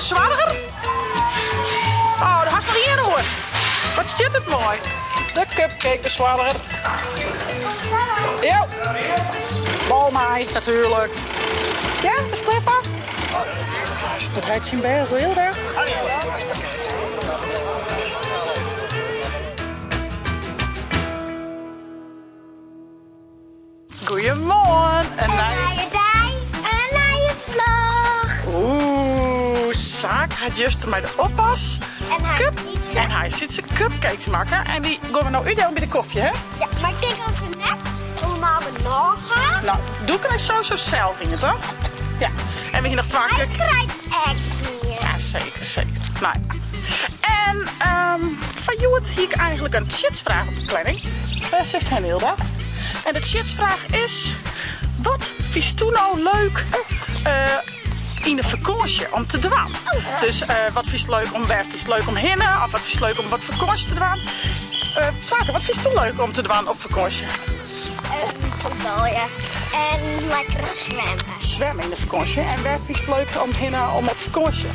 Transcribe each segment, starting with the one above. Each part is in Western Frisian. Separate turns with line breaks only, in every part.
besoarger. Oh, do hast noch ien oer. Wat stiet it moai. De cupcake besoarger. Jo. Bal mei, natuerlik. Ja, bist klear foar? Dat heit syn bêst heel dêr. Goeiemoarn!
In nije dei, in nije vlog!
Oeh, Saak hat juster mei de oppas
En hy
cup
Sytse.
en hy Sytse cupcakes makke en dy gean we no útdielen by de kofje, hè?
Ja, mar ik tink dat se net helemaal genôch ha.
No, doe krijst sowieso sels ien, toch? Ja. En we hiene noch twa
Hy
cup.
krijt ek ien.
Ja, seker, seker. Nou ja. En foar hjoed hie ik eigenlik in tsjitsfraach op de planning. Wêr sitst hinne, Hilda? En de tsjitsfraach is, wat fynsto no leuk yn de fakânsje om te dwaan? Dus wat fynst leuk om, wêr fynst leuk om hinne? Of wat fynst leuk om op fakânsje te dwaan? Sake, wat fynsto leuk om te dwaan op fakânsje?
Fuotbalje en lekker swimme.
Swimme yn de fakânsje. En wêr fynst leuk om hinne om op fakânsje?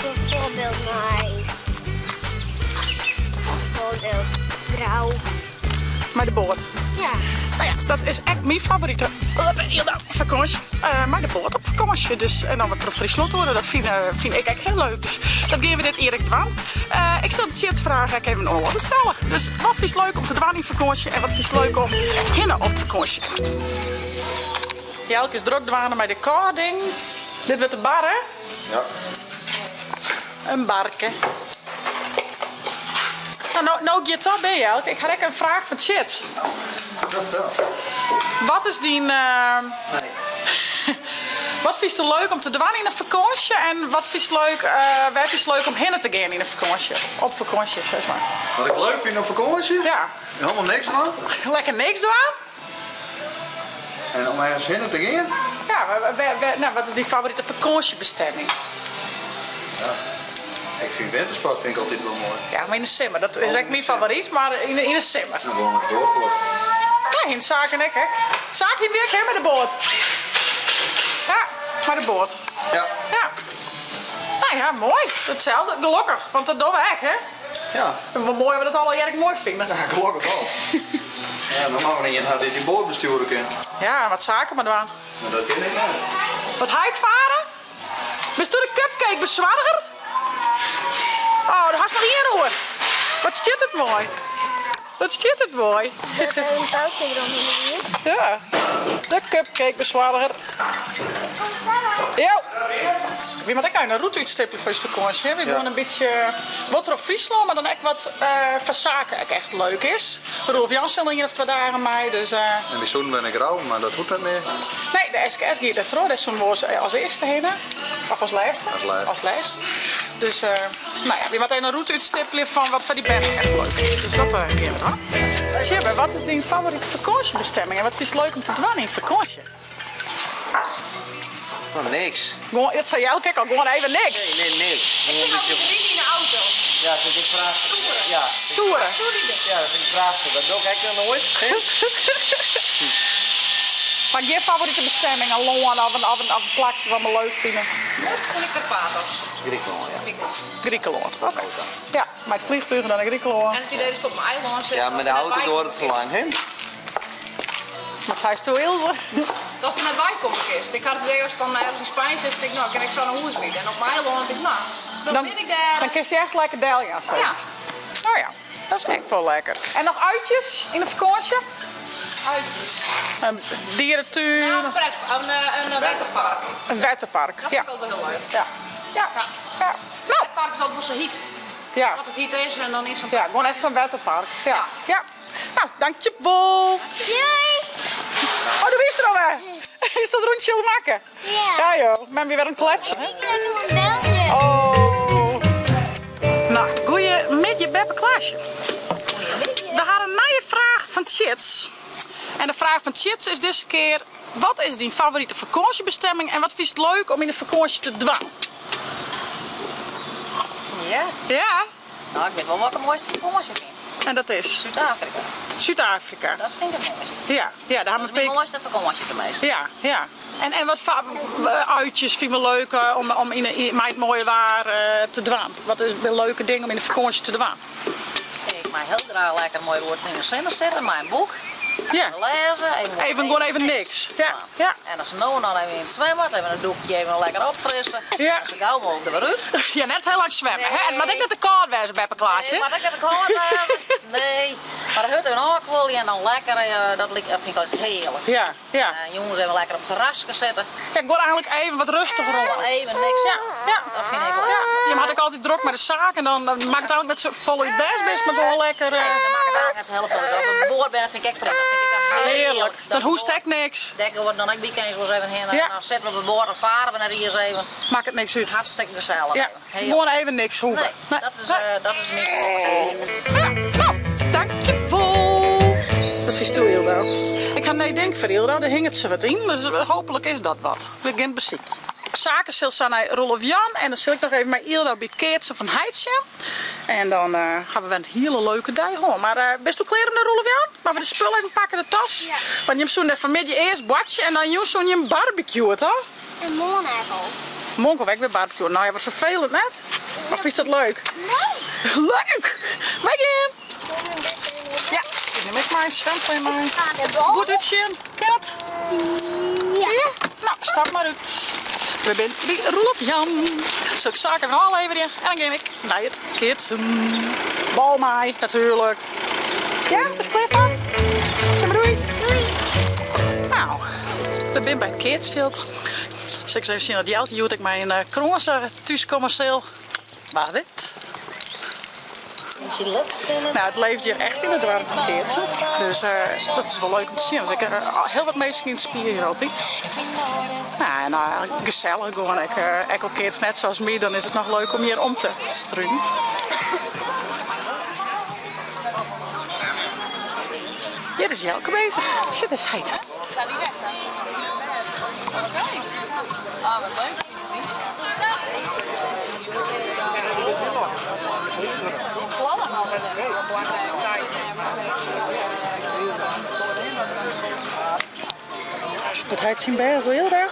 Bijvoorbeeld nei bijvoorbeeld Grou.
Mei de boat?
Ja.
No ja, dat is ek myn favorite fakânsje. Mei de boat op fakânsje. Dus, en dan wat troch Fryslân toere, dat fyn fyn ik ek hiel leuk. Dus dat gean we dit jier ek dwaan. Ik sil de tsjitsfraach ek even oan oaren stelle. Dus wat fynst leuk om te dwaan yn fakânsje en wat fynst leuk om hinne op fakânsje? Jelke is drok dwaande mei de kâlding. Dit wurdt de bar, hè?
Ja.
In barke. No, no, no giet dat by, Jelke. Ik ha ek in fraach fan Tjits.
Ja, fertel.
Wat is dyn.
Nee.
Wat fynsto leuk om te dwaan yn 'e fakânsje en wat fynst leuk, wêr fynst leuk om hinne te gean yn 'e fakânsje? Op fakânsje, sis mar.
Wat ik leuk fyn op fakânsje?
Ja.
Helemaal niks dwaan.
Lekker niks dwaan?
En om ergens hinne te gean?
Ja, wêr, wêr, no, wat is dyn favorite fakânsjebestemming?
Ja, ik fyn wintersport fyn ik altyd wol moai.
Ja, mar yn de simmer. Dat is ek myn favoryt, mar yn de simmer.
Dan gewoan op de boat fuort.
Ja, hiene Saak en ik ek. Saak hiene wy ek, hè, mei de boat. Ja, mei de boat.
Ja.
Ja. No ja, moai. Itselde, gelokkich, want dat dogge we ek, hè?
Ja.
Wol moai dat we dat allegear ek moai fine.
Ja, gelokkich al. Ja, dan moatte we ien ha dy't dy boat bestjoere kin.
Ja, wat saken mar dwaan.
Mar dat kin ik net.
Wat heit faren? Bisto de cupcake besoarger? Oh, do hast noch ien oer. Wat stiet it moai. Wat stiet it moai.
Dat er in toutsje eromhinne wie.
Ja, de cupcake besoarger. Jo. Wy moatte ek noch in rûte útstippelje foar ús fakânsje. Wy woene in bytsje wat troch Fryslân, mar dan ek wat foar saken ek echt leuk is. Roelf Jan sil noch ien of twa dagen mei, dus.
En wy soenen wer nei Grou, mar dat hoecht net mear.
Nee, de SKS giet net troch. Dêr soenen we as earste hinne. Of as lêste?
As lêste.
As lêste. Dus no ja, wy moatte even in rûte útstippelje fan wat foar dy bern ek echt leuk is. Dus dat gean we dwaan. Tsjibbe, wat is dyn favorite fakânsjebestemming en wat fynst leuk om te dwaan yn fakânsje?
No, niks.
Gewoan, dat sei Jelke ek al, gewoan even niks.
Nee, nee, niks.
Ik vind altyd ride yn de auto.
Ja, vind ik prachtich.
Toeren.
Ja.
Toeren.
Ja, dat vind ik prachtich. Dat doch ik ek noch noait.
Mar gjin favorite bestemming, in lân of in, of in, of in plakje wat me leuk fine?
Moaiste fûn ik Karpathos.
Grikelân, ja.
Grikelân, oké. Ja, mei it flichtúch en dan nei Grikelân.
En it idee datst op in eilân sitst.
Ja, mei de auto duorret it sa lang, hè?
Wat seist do, Ilse?
Datst der net wei komme kinst. Ik ha it idee ast dan ergens yn Spanje sitst, tink ik, no kin ik sa nei hûs ride. En op in eilân tinkst, no, dan bin ik dêr.
Dan kinst dy echt lekker deljaan sa.
Ja.
Oh ja, dat is ek wol lekker. En noch uitjes yn de fakânsje?
Uitjes.
In dieretún?
Ja, in pret, in wetterpark.
In wetterpark,
Dat
ja.
fyn ik altyd wol hiel leuk.
Ja. Ja. Ja.
No. It park is altyd wol sa hyt.
Ja.
As it hyt is en dan is sa'n
Ja, gewoan echt sa'n wetterpark. Ja. Ja. No, dankjewol.
Doei!
Oh, do bist der alwer. Is dat rûntsje al makke?
Ja.
Ja joh, mem wie wer oan it kletsen.
Ik ben oan it beljen.
Oh. No, goeiemiddei beppe Klaasje. We ha in nije fraach fan Tjits. En de fraach fan Tjits is dizze kear, wat is dyn favorite fakânsjebestemming en wat fynst leuk om yn de fakânsje te dwaan?
Ja.
Ja.
No, ik wit wol wat ik it moaiste fakânsje fyn.
En dat is?
Súd-Afrika.
Súd-Afrika.
Dat fyn ik it moaiste.
Ja, ja, dêr ha
Dat is myn moaiste fakânsje teminsten.
Ja, ja. En, en wat foar uitjes fine we leuk om, om yn 'e, mei it moaie waar te dwaan? Wat is binne leuke dingen om yn de fakânsje te dwaan?
Ik mei hiel graach lekker moai oer yn de sinne sitte mei in boek.
Ja.
Even lêze. Even,
Even gewoan even niks. Ja, ja.
En as no dan even yn it swimbad, even in dûkje, even lekker opfrisse.
Ja.
Sa gau mooglik der wer út.
Ja, net hiel lang swimme, hè? It moat ek net te kâld wêze, beppe Klaasje.
Nee, moat ek net te kâld wêze. Nee. Mar de hurd even ôfkuolje en dan lekker, dat vind ik altyd hearlik.
Ja, ja.
En jûns even lekker op it terraske sitte.
Ja, gewoan eigentlik even wat rêstiger oan.
Even niks.
Ja, ja.
Dat fyn ik wol.
Ja. Je hat ek altyd drok mei de saak en dan makket it eigentlik net sa folle út wêr'tst bist, mar gewoan lekker.
Nee, dan makket it eigentlik net sa hiel folle út. Op de boat binne fyn ik ek prima. Fyn ik echt
Hearlik. Dan hoechst ek niks.
Dêr gean we dan ek weekends wolris even hinne.
Ja.
En dan sitte we op de boat, dan fare we net iens even.
Makket niks út.
Hartstikke gesellich.
Ja,
Hearlik.
gewoan even niks hoege.
Nee, dat is, dat is myn
Ja, no, dankjewol. Wat fynsto, Hildo? Ik ha nee dink foar Hildo, dêr hinget se wat yn, dus hooplik is dat wat. We gean it besykjen. Sake sil sa nei Roelof Jan en dan sil ik noch even mei Hildo by it keatsen fan heit sjen. En dan ha we wer in hiele leuke dei hân. Mar bisto klear om nei Roelof Jan? Moatte we de spul even pakke, de tas?
Ja.
Want jim soene dêr fanmiddei earst boartsje en dan jûn soene jim barbecue, toch?
En moarn ek al.
Moarn komme we ek wer barbecue. No ja, wat ferfelend net? Of fynst dat leuk?
Leuk!
Leuk! Wy gean! Ja, ik nim ek mei, swimklean mei. Goed útsjen, kin it?
Ja.
Ja? No, stap mar út. We binne by Roelof Jan. Sil ik saken even ôfleverje en dan gean ik nei it keatsen. Bal mei, natuerlik. Ja, bist klear foar? Sis mar doei.
Doei.
No, we binne by it keatsfjild. Sil ik ris even sjen oft Jelke hjoed ek mei in krânse thús komme sil. Wa wit. No, it leeft hjir echt yn it doarp fan keatsen. Dus dat is wol leuk om te sjen. Want ek hiel wat minsken yn it spier hjir altyd. No, en gesellich gewoan. Ek, ek al keatst net sa as my, dan is it noch leuk om hjir om te strunen. Hjir is Jelke bezich. Sjoch dêr is heit. Docht heit syn bêst wol dêr?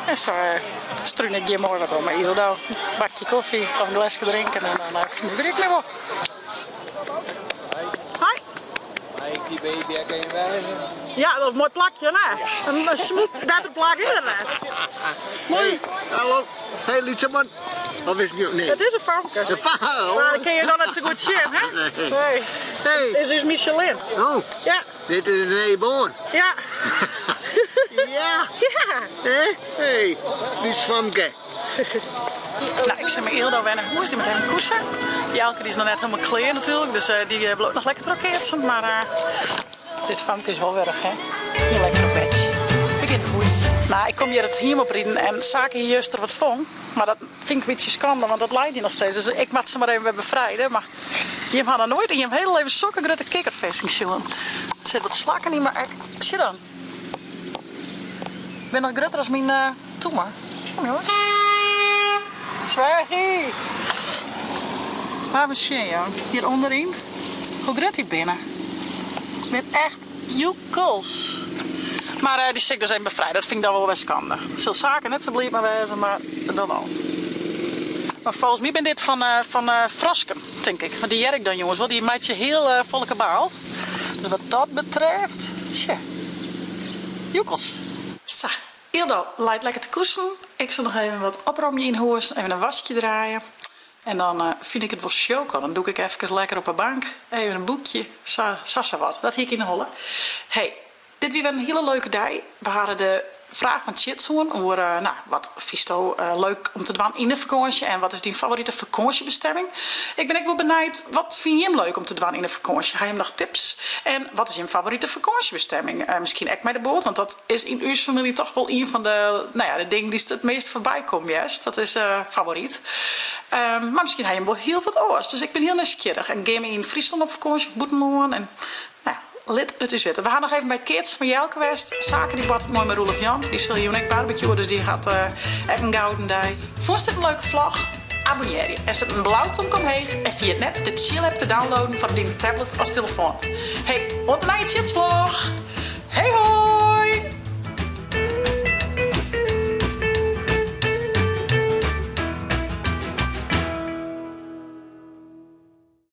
En sa strún ik hjir moai wat om mei Yldo. Bakje kofje of in gleske drinken en dan fernuver ik my wol. Hoi.
Mei ik dy baby ek even wêze?
Ja, dat is in moai plakje, hè? In smûk better plak is der net. Moai.
Hallo. Hey, lytse man. Of is het Nee.
It is in famke.
De fa
Mar dat kinne je dan net sa goed sjen, hè?
Nee.
Nee.
Hey.
Dit is ús Michelin.
Oh.
Ja.
Dit is in nijborn.
Ja.
Ja.
Ja.
Hé? Hey, lyts famke.
No, ik sil mei Yldo wer nei hûs, dy moat even koese. Jelke dy is noch net hielendal klear natuerlik, dus dy bliuwt noch lekker trochkeatsen. Mar dit famke is wol wurdich, hè? Hiel lekker op bedsje. We gean nei hûs. No, ik kom hjir it hiem opriden en Sake hie juster wat fong. Mar dat fyn ik in bytsje skande, want dat leit hjir noch steeds. Dus ik moat se mar even wer befrijde. Mar jim ha noch noait yn jim hiele leven sokke grutte kikkerfisken sjoen. Der sitte wat slakken yn, mar ek, sjoch dan. Binne noch grutter as myn tûme. Kom jonges. Swaggy! Mar ris sjen jong, hjir ûnderyn, hoe grut dy binne. Binne echt joekels. Mar dy sil ik dus even befrijde, dat fyn ik dan wol wer skande. Sil Sake net sa bliid mei wêze, mar dan wol. Mar folgens my binne dit fan, fan frosken, tink ik. Want dy hear ik dan jonges wol, dy meitsje hiel folle kabaal. Dus wat dat betreft, sjoch, joekels. Sa, Yldo leit lekker te koesen. Ik sil noch even wat opromje yn hûs, even in waskje draaie. En dan fyn ik it wol sjoko. Dan dûk ik efkes lekker op 'e bank, even in boekje, sa sa wat. Dat hie ik yn 'e holle. Hey, dit wie wer in hiele leuke dei. We hawwe de fraach fan Tjits hân oer, no, wat fynsto leuk om te dwaan yn de fakânsje en wat is dyn favorite fakânsjebestemming? Ik bin ek wol benijd, wat fine jim leuk om te dwaan yn de fakânsje? Ha jim noch tips? En wat is jim favorite fakânsjebestemming? Miskien ek mei de boat, want dat is yn ús famylje toch wol ien fan de, no ja, de dingen dy'tst it meast foarby kommen hearst. Dat is favoryt. Mar miskien ha jim wol hiel wat oars. Dus ik bin hiel nijsgjirrich. En gean we yn Fryslân op fakânsje of bûtenlân? En, no ja. Lit it ús witte. We ha noch even by it keatsen fan Jelke west. Sake dy boartet moai mei Roelof Jan. Dy sil jûn ek barbecueë, dus dy hat ek in gouden dei. Fûnst dit in leuke vlog? Abonnearje en set in blau tomke omheech en ferjit net de Tsjil app te downloaden foar op dyn tablet as telefoan. Hey, oant de nije Tsjilsvlog! Hey ho!